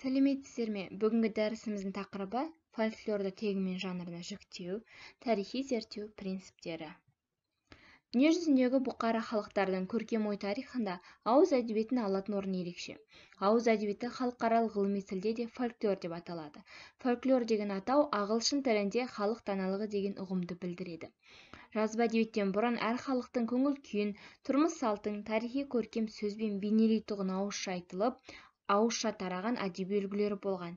Сәлеметсіздер ме? Бүгінгі дәрісіміздің тақырыбы фольклорды тегі мен жанрына жіктеу, тарихи зерттеу принциптері. Дүниежүзіндегі бұқара халықтардың көркем ой тарихында ауыз әдебиетінің алатын орны ерекше. Ауыз әдебиеті халықаралық ғылыми тілде де фольклор деп аталады. Фольклор деген атау ағылшын тілінде халық даналығы деген ұғымды білдіреді. Жазба әдебиеттен бұрын әр халықтың көңіл күйін, тұрмыс салтын тарихи көркем сөзбен бейнелейтұғын ауызша айтылып, ауызша тараған әдеби үлгілері болған.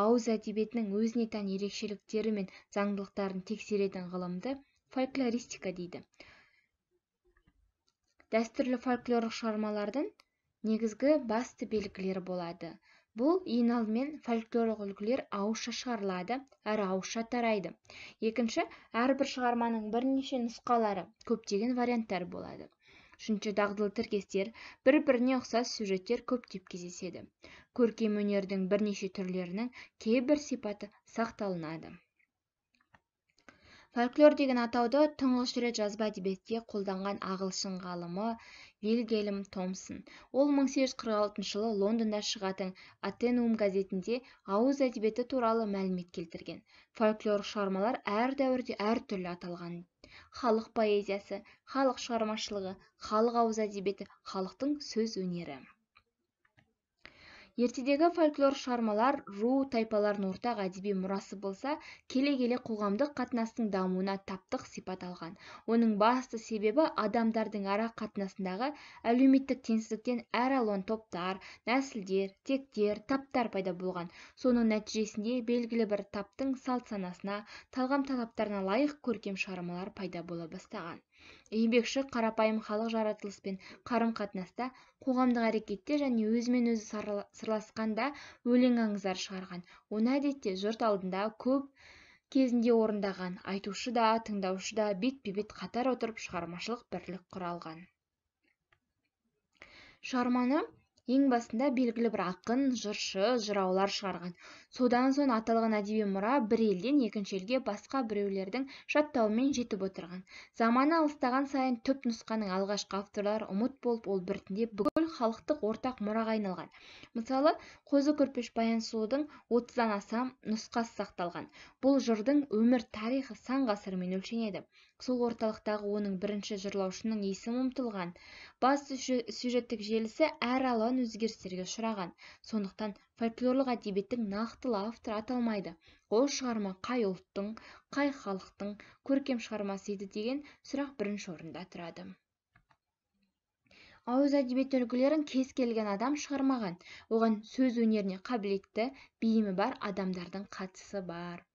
Ауыз әдебиетінің өзіне тән ерекшеліктері мен заңдылықтарын тексеретін ғылымды фольклористика дейді. Дәстүрлі фольклорлық шығармалардың негізгі басты белгілері болады. Бұл ең алдымен фольклорлық үлгілер ауызша шығарылады, әрі ауызша тарайды. Екінші, әрбір шығарманың бірнеше нұсқалары, көптеген варианттар болады. Үшінші, дағдылы тіркестер, бір-біріне ұқсас сюжеттер көптеп кездеседі. Көркем өнердің бірнеше түрлерінің кейбір сипаты сақталынады. Фольклор деген атауды тұңғыш рет жазба әдебиетте қолданған ағылшын ғалымы Вильгельм Томсон. Ол 1846 жылы Лондонда шығатын Атенеум газетінде ауыз әдебиеті туралы мәлімет келтірген. Фольклорлық шығармалар әр дәуірде әртүрлі аталған. Халық поэзиясы, халық шығармашылығы, халық ауыз әдебиеті, халықтың сөз өнері. Ертедегі фольклор шығармалар ру тайпалардың ортақ әдеби мұрасы болса, келе-келе қоғамдық қатынастың дамуына таптық сипат алған. Оның басты себебі адамдардың ара қатынасындағы әлеуметтік теңсіздіктен әр алуан топтар, нәсілдер, тектер, таптар пайда болған. Соның нәтижесінде белгілі бір таптың салт санасына, талғам талаптарына лайық көркем шығармалар пайда бола бастаған. Еңбекші қарапайым халық жаратылыспен қарым-қатынаста, қоғамдық әрекетте және өзімен өзі сырласқанда өлең аңыздар шығарған. Оны әдетте жұрт алдында көп кезінде орындаған, айтушы да, тыңдаушы да бетпе-бет қатар отырып шығармашылық бірлік құра алған. Шығарманы ең басында белгілі бір ақын, жыршы, жыраулар шығарған. Содан соң аталған әдеби мұра бір елден екінші елге басқа біреулердің жаттауымен жетіп отырған. Заманы алыстаған сайын түп нұсқаның алғашқы авторлары ұмыт болып, ол біртіндеп бүкіл халықтық ортақ мұраға айналған. Мысалы, Қозы Көрпеш Баян сұлудың 30-дан аса нұсқасы сақталған. Бұл жырдың өмір тарихы сан ғасырмен өлшенеді. Сол орталықтағы оның бірінші жырлаушының есімі ұмытылған. Басты сюжеттік желісі әр алуан өзгерістерге ұшыраған. Сондықтан фольклорлық әдебиеттің нақтылы авторы аталмайды. Ол шығарма қай ұлттың, қай халықтың көркем шығармасы еді деген сұрақ бірінші орында тұрады. Ауыз әдебиеті үлгілерін кез келген адам шығармаған. Оған сөз өнеріне қабілетті, бейімі бар адамдардың қатысы бар.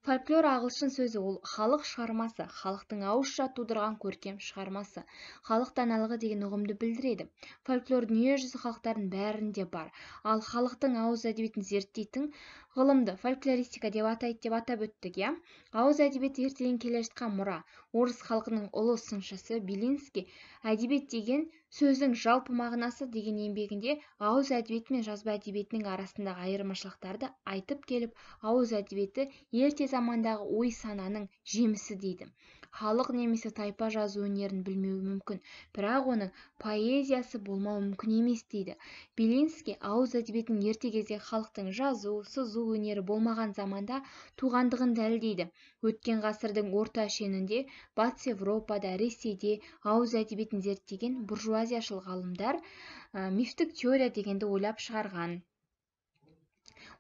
Фольклор ағылшын сөзі, ол халық шығармасы, халықтың ауызша тудырған көркем шығармасы, халық даналығы деген ұғымды білдіреді. Фольклор дүниежүзі халықтарының бәрінде бар. Ал халықтың ауыз әдебиетін зерттейтін ғылымды фольклористика деп атайды деп атап өттік, иә? Ауыз әдебиеті ертеден келе жатқан мұра. Орыс халқының ұлы сыншысы Белинский әдебиет деген сөздің жалпы мағынасы деген еңбегінде ауыз әдебиеті мен жазба әдебиетінің арасындағы айырмашылықтарды айтып келіп, ауыз әдебиеті ерте замандағы ой сананың жемісі дейді. Халық немесе тайпа жазу өнерін білмеуі мүмкін, бірақ оның поэзиясы болмауы мүмкін емес дейді. Белинский ауыз әдебиетінің ерте кезде халықтың жазу, сызу өнері болмаған заманда туғандығын дәлелдейді. Өткен ғасырдың орта шенінде Батыс Европада, Ресейде ауыз әдебиетін зерттеген буржуазияшыл ғалымдар мифтік теория дегенді ойлап шығарған.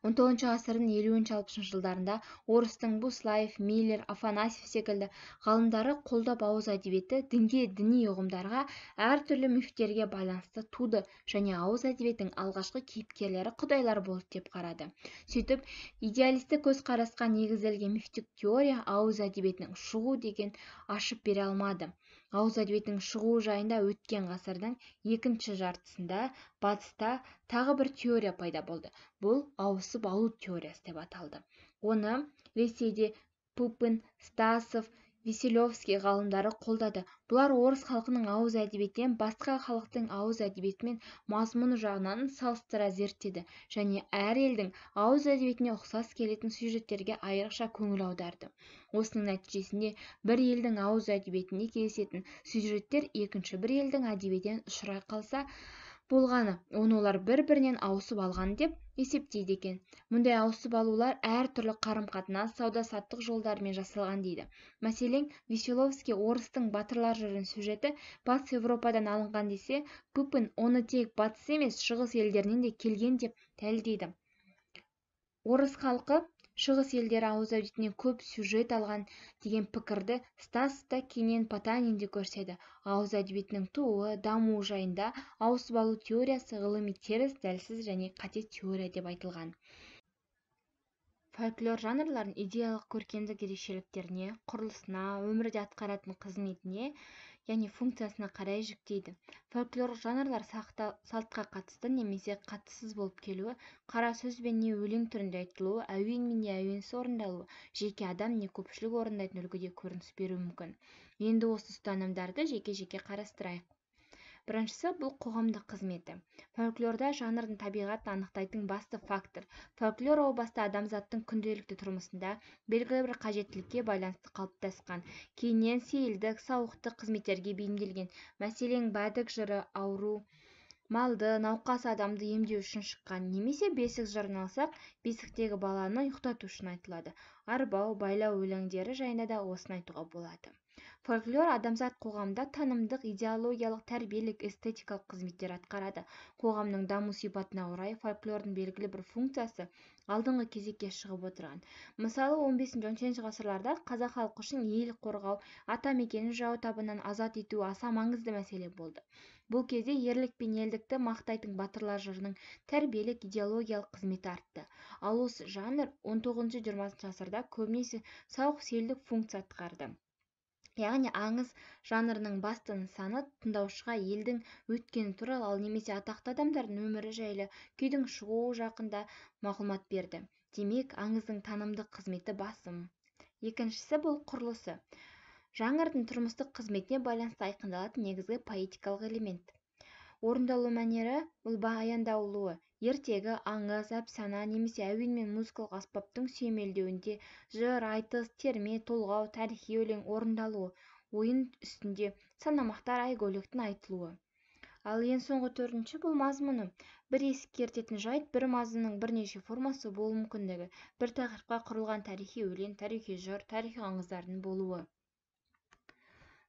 19 ғасырдың 50-60 жылдарында орыстың Буслаев, Миллер, Афанасьев секілді ғалымдары қолдап ауыз әдебиеті дінге, діни ұғымдарға, әртүрлі мифтерге байланысты туды және ауыз әдебиетінің алғашқы кейіпкерлері құдайлар болды деп қарады. Сөйтіп, идеалистік көзқарасқа негізделген мифтік теория ауыз әдебиетінің шығу деген ашып бере алмады. Ауыз әдебиетінің шығуы жайында өткен ғасырдың екінші жартысында батыста тағы бір теория пайда болды. Бұл ауысып алу теориясы деп аталды. Оны Ресейде Пупин, Стасов, Веселевский ғалымдары қолдады. Бұлар орыс халқының ауыз әдебиетінен басқа халықтың ауыз әдебиетімен мазмұны жағынан салыстыра зерттеді және әр елдің ауыз әдебиетіне ұқсас келетін сюжеттерге айрықша көңіл аударды. Осының нәтижесінде бір елдің ауыз әдебиетінде кездесетін сюжеттер екінші бір елдің әдебиетінен ұшырай қалса, Болғаны, оны олар бір-бірінен ауысып алған деп есептейді екен. Мұндай ауысып алулар әртүрлі қарым-қатынас, сауда-саттық жолдарымен жасалған дейді. Мәселен, Веселовский орыстың батырлар жырының сюжеті Батыс Еуропадан алынған десе, Пупин оны тек батыс емес, шығыс елдерінен де келген деп дәлелдейді. Орыс халқы шығыс елдері ауыз әдебиетінен көп сюжет алған деген пікірді Стасов та, кейіннен Потанин де көрсетеді. Ауыз әдебиетінің тууы, дамуы жайында ауысып алу теориясы ғылыми теріс, дәлсіз және қате теория деп айтылған. Фольклор жанрларын идеялық көркемдік ерекшеліктеріне, құрылысына, өмірде атқаратын қызметіне, яғни функциясына қарай жіктейді. Фольклорлық жанрлар салтқа қатысты немесе қатыссыз болып келуі, қара сөзбен не өлең түрінде айтылуы, әуенмен не әуенсіз орындалуы, жеке адам не көпшілік орындайтын үлгіде көрініс беруі мүмкін. Енді осы ұстанымдарды жеке-жеке қарастырайық. Біріншісі бұл қоғамдық қызметі. Фольклорда жанрдың табиғатын анықтайтын басты фактор. Фольклор о баста адамзаттың күнделікті тұрмысында белгілі бір қажеттілікке байланысты қалыптасқан. Кейіннен сейілдік, сауықтық қызметтерге бейімделген. Мәселен, бәдік жыры ауру малды, науқас адамды емдеу үшін шыққан, немесе бесік жырын алсақ, бесіктегі баланы ұйықтату үшін айтылады. Арбау, байлау өлеңдері жайында да осыны айтуға болады. Фольклор адамзат қоғамында танымдық, идеологиялық, тәрбиелік, эстетикалық қызметтер атқарады. Қоғамның даму сипатына орай фольклордың белгілі бір функциясы алдыңғы кезекке шығып отырған. Мысалы, 15-17 ғасырларда қазақ халқы үшін ел қорғау, ата мекенін жау табынан азат ету аса маңызды мәселе болды. Бұл кезде ерлік пен елдікті мақтайтын батырлар жырының тәрбиелік, идеологиялық қызметі артты. Ал осы жанр 19-20 ғасырда көбінесе сауық-сейілдік функция атқарды. Яғни аңыз жанрының басты нысаны тыңдаушыға елдің өткені туралы, ал немесе атақты адамдардың өмірі жайлы, күйдің шығуы жақында мағлұмат берді. Демек, аңыздың танымдық қызметі басым. Екіншісі бұл құрылысы. Жанрдың тұрмыстық қызметіне байланысты айқындалатын негізгі поэтикалық элемент. Орындалу мәнері бұл баяндалуы, ертегі, аңыз, әпсана немесе әуен мен музыкалық аспаптың сүйемелдеуінде жыр, айтыс, терме, толғау, тарихи өлең орындалуы, ойын үстінде санамақтар, айгөлектің айтылуы. Ал ең соңғы төртінші бұл мазмұны. Бір ескертетін жайт, бір мазмұнның бірнеше формасы болуы мүмкіндігі, бір тақырыпқа құрылған тарихи өлең, тарихи жыр, тарихи аңыздардың болуы.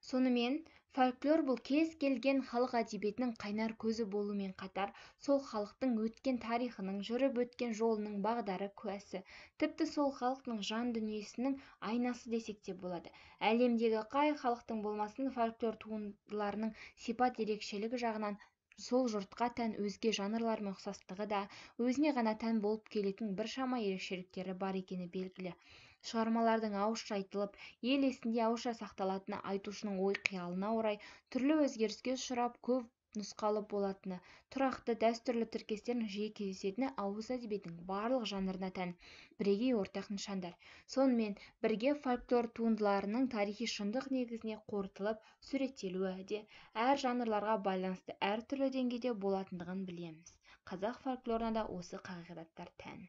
Сонымен, фольклор бұл кез келген халық әдебиетінің қайнар көзі болумен қатар, сол халықтың өткен тарихының, жүріп өткен жолының бағдары, куәсі, тіпті сол халықтың жан дүниесінің айнасы десек те болады. Әлемдегі қай халықтың болмасын фольклор туындыларының сипат ерекшелігі жағынан сол жұртқа тән өзге жанрлармен ұқсастығы да, өзіне ғана тән болып келетін біршама ерекшеліктері бар екені белгілі. Шығармалардың ауызша айтылып, ел есінде ауызша сақталатыны айтушының ой-қиялына орай түрлі өзгеріске ұшырап, көп нұсқалы болатыны, тұрақты дәстүрлі тіркестердің жиі кездесетіні ауыз әдебиетінің барлық жанрына тән бірегей ортақ нышандар. Сонымен бірге фольклор туындыларының тарихи шындық негізіне қорытылып суреттелуі де әр жанрларға байланысты әртүрлі деңгейде болатындығын білеміз. Қазақ фольклорына да осы қағидаттар тән.